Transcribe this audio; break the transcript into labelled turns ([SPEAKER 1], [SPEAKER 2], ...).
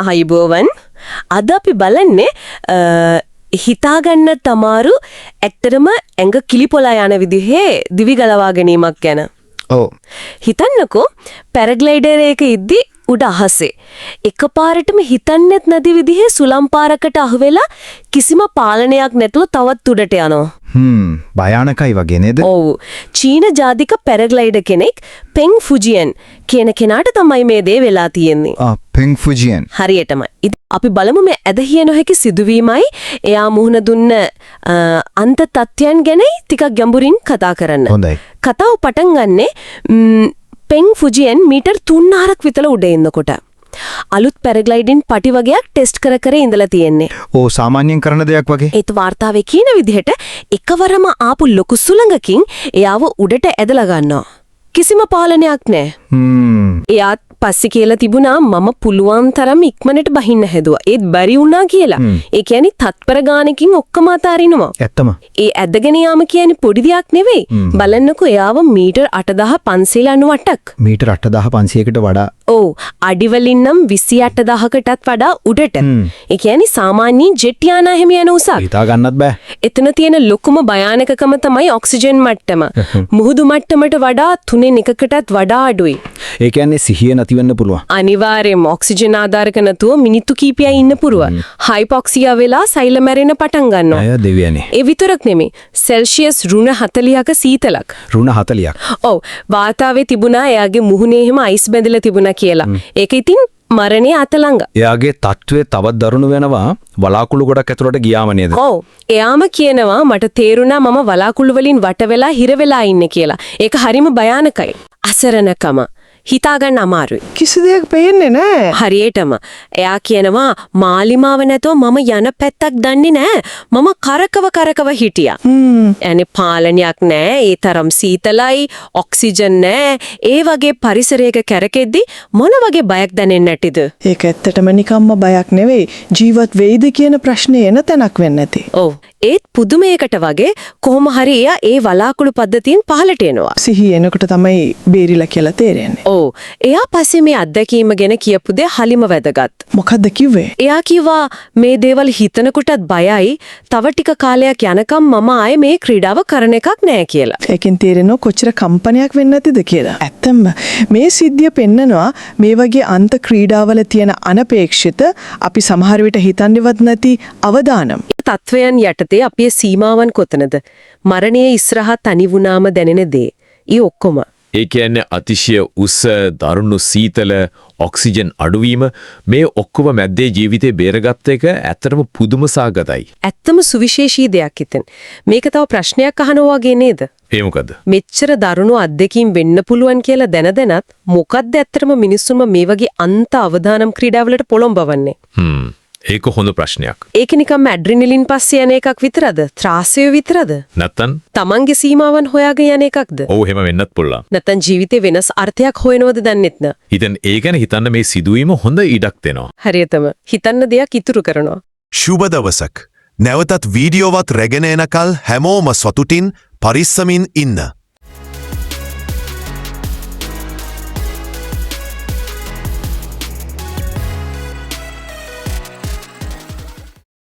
[SPEAKER 1] ආයුබෝවන්. අද අපි බලන්නේ හිතාගන්නත් අමාරු, ඇත්තටම ඇඟ කිලිපොලා යන විදිහේ දිවි ගලවා ගැනීමක් ගැන. හිතන්නකෝ, පැරග්ලයිඩර් එක ඉද්දි උඩ අහසේ එකපාරටම හිතන්නෙත් නැති විදිහේ සුළං පාරකට අහුවෙලා කිසිම පාලනයක් නැතුව තවත් උඩට යනවා.
[SPEAKER 2] භයානකයි වගේ නේද?
[SPEAKER 1] ඔව්. චීන ජාතික පැරග්ලයිඩර් කෙනෙක් පෙන් ෆුජියන් කියන කෙනාට තමයි මේ දේ වෙලා තියෙන්නේ.
[SPEAKER 2] ආ, පෙන් ෆුජියන්.
[SPEAKER 1] හරියටම. ඉතින් අපි බලමු මේ ඇදහිය නොහැකි සිදුවීමයි එයා මුහුණ දුන්න අන්ත තත්ත්වයන් ගැනයි ටිකක් ගැඹුරින් කතා කරන්න.
[SPEAKER 2] හොඳයි.
[SPEAKER 1] කතාව පටන් ගන්නෙ පෙන් ෆුජියන් මීටර් 3.5ක් විතර උඩ ඉන්නකොට. අලුත් පැරග්ලයිඩින් පටි වගයක් ටෙස්ට් කර කර ඉඳලා තියෙන්නේ.
[SPEAKER 2] ඕ, සාමාන්‍යයෙන් කරන දෙයක් වගේ.
[SPEAKER 1] ඒත් වාර්තාවේ කියන විදිහට එකවරම ආපු ලොකු සුළඟකින් එයාව උඩට ඇදලා ගන්නවා. කිසිම පාලනයක් නැහැ. එයාත් පස්සේ කියලා තිබුණා මම පුළුවන් තරම් ඉක්මනට බහින්න හැදුවා. ඒත් බැරි වුණා කියලා. ඒ කියන්නේ තත්පර ගානකින් ඔක්කොම අතාරිනවා.
[SPEAKER 2] ඇත්තම.
[SPEAKER 1] ඒ ඇදගෙන යාම කියන්නේ පොඩි දෙයක් නෙවෙයි. බලන්නකෝ, එයාව මීටර් 8598ක්.
[SPEAKER 2] මීටර් 8500කට වඩා.
[SPEAKER 1] ඔව්, අඩි වලින් නම් 28,000කටත් වඩා උඩට. ඒ කියන්නේ සාමාන්‍යයෙන් ජෙට් යානා එහෙම යන උසක්.
[SPEAKER 2] හිතා ගන්නත් බෑ.
[SPEAKER 1] එතන තියෙන ලොකුම භයානකකම තමයි ඔක්සිජන් මට්ටම. මුහුදු මට්ටමට වඩා තුනෙන් එකකටත් වඩා අඩුයි.
[SPEAKER 2] ඒ කියන්නේ සිහිය නැති වෙන්න පුළුවන්.
[SPEAKER 1] අනිවාර්යයෙන්ම ඔක්සිජන් ආධාරක නැතුව මිනිත්තු කීපයයි ඉන්න පුළුවන්. හයිපොක්සියා වෙලා සෛල මැරෙන්න පටන් ගන්නවා.
[SPEAKER 2] අය දෙවියනේ.
[SPEAKER 1] ඒ විතරක් නෙමෙයි. සෙල්සියස් ඍණ 40ක සීතලක්.
[SPEAKER 2] ඍණ 40ක්.
[SPEAKER 1] ඔව්. වාර්තාවේ තිබුණා එයාගේ මුහුණේ එහෙම අයිස් බැඳලා තිබුණා කියලා. ඒක ඉතින් මරණය අත ළඟ.
[SPEAKER 3] එයාගේ තත්ත්වය තවත් දරුණු වෙනවා වලාකුළු ගොඩක් ඇතුළට ගියාම නේද?
[SPEAKER 1] ඔව්. එයාම කියනවා මට තේරුණා මම වලාකුළු වලින් වට වෙලා හිර වෙලා ඉන්නේ කියලා. ඒක හරිම භයානකයි. අසරණකම හිතාගන්න අමාරුයි.
[SPEAKER 4] කිසි දෙයක් පේන්නේ නෑ.
[SPEAKER 1] හරියටම. එයා කියනවා මාලිමාව නැතුව මම යන පැත්තක් දන්නේ නෑ. මම කරකව කරකව හිටියා. යනි පාලනයක් නෑ. ඒ තරම් සීතලයි, ඔක්සිජන් නෑ. ඒ වගේ පරිසරයක කැරකෙද්දි මොන වගේ බයක් දැනෙන්නේ නැතිද?
[SPEAKER 4] ඒක ඇත්තටම නිකම්ම බයක් නෙවෙයි. ජීවත් වෙයිද කියන ප්‍රශ්නේ එන තැනක් වෙන්න ඇති.
[SPEAKER 1] ඔව්. ඒත් පුදුමයකට වගේ කොහොම හරි එයා ඒ වලාකුළු පද්ධතියෙන් පහළට එනවා.
[SPEAKER 4] සිහිය එනකොට තමයි බේරිලා කියලා තේරෙන්නේ.
[SPEAKER 1] ඔව්. එයා පස්සේ මේ අත්දැකීම ගැන කියපු දේ හරිම වැදගත්.
[SPEAKER 4] මොකද්ද කිව්වේ?
[SPEAKER 1] එයා කිව්වා මේ දේවල් හිතනකොටත් බයයි. තව ටික කාලයක් යනකම් මම ආයේ මේ ක්‍රීඩාව කරන එකක් නෑ කියලා.
[SPEAKER 4] ඒකෙන් තේරෙනවා කොච්චර කම්පනයක් වෙන්න ඇතිද කියලා. ඇත්තම මේ සිද්ධිය පෙන්නනවා මේ වගේ අන්ත ක්‍රීඩාවල තියෙන අනපේක්ෂිත, අපි සමහර විට හිතන්නේවත් නැති අවදානම්.
[SPEAKER 1] තත්වයන් යටතේ අපේ සීමාවන් කොතනද? මරණයේ ඉස්සරහා තනි වුණාම දැනෙන දේ. ඒ ඔක්කොම.
[SPEAKER 5] ඒ කියන්නේ අතිශය උස, දරුණු සීතල, ඔක්සිජන් අඩුවීම, මේ ඔක්කොම මැද්දේ ජීවිතේ බේරගත්ත එක ඇත්තටම පුදුම සහගතයි.
[SPEAKER 1] ඇත්තම සුවිශේෂී දෙයක් ඉතින්. මේක තව ප්‍රශ්නයක් අහනවා වගේ නේද?
[SPEAKER 5] ඒ මොකද?
[SPEAKER 1] මෙච්චර දරුණු අත්දැකීම් වෙන්න පුළුවන් කියලා දැන දැනත් මොකද්ද ඇත්තටම මිනිස්සුන්ව මේ වගේ අන්ත අවදානම් ක්‍රීඩාවලට පොළඹවන්නේ?
[SPEAKER 5] ඒක හොඳ ප්‍රශ්නයක්.
[SPEAKER 1] ඒක නිකම්ම ඇඩ්‍රිනලින් පස්සේ යන එකක් විතරද? ත්‍රාසය විතරද?
[SPEAKER 5] නැත්තම්
[SPEAKER 1] තමන්ගේ සීමාවන් හොයාගෙන යන එකක්ද?
[SPEAKER 5] ඔව්, එහෙම වෙන්නත් පුළුවන්.
[SPEAKER 1] නැත්තම් ජීවිතේ වෙනස් අර්ථයක් හොයනවද දන්නෙත් නෑ.
[SPEAKER 5] ඉතින් ඒ ගැන හිතන්න මේ සිදුවීම හොඳ ඉඩක් දෙනවා.
[SPEAKER 1] හරියටම හිතන්න දෙයක් ඉතුරු කරනවා.
[SPEAKER 6] ශුභ දවසක්. නැවතත් වීඩියෝවත් රැගෙන එනකල් හැමෝම සතුටින් පරිස්සමින් ඉන්න.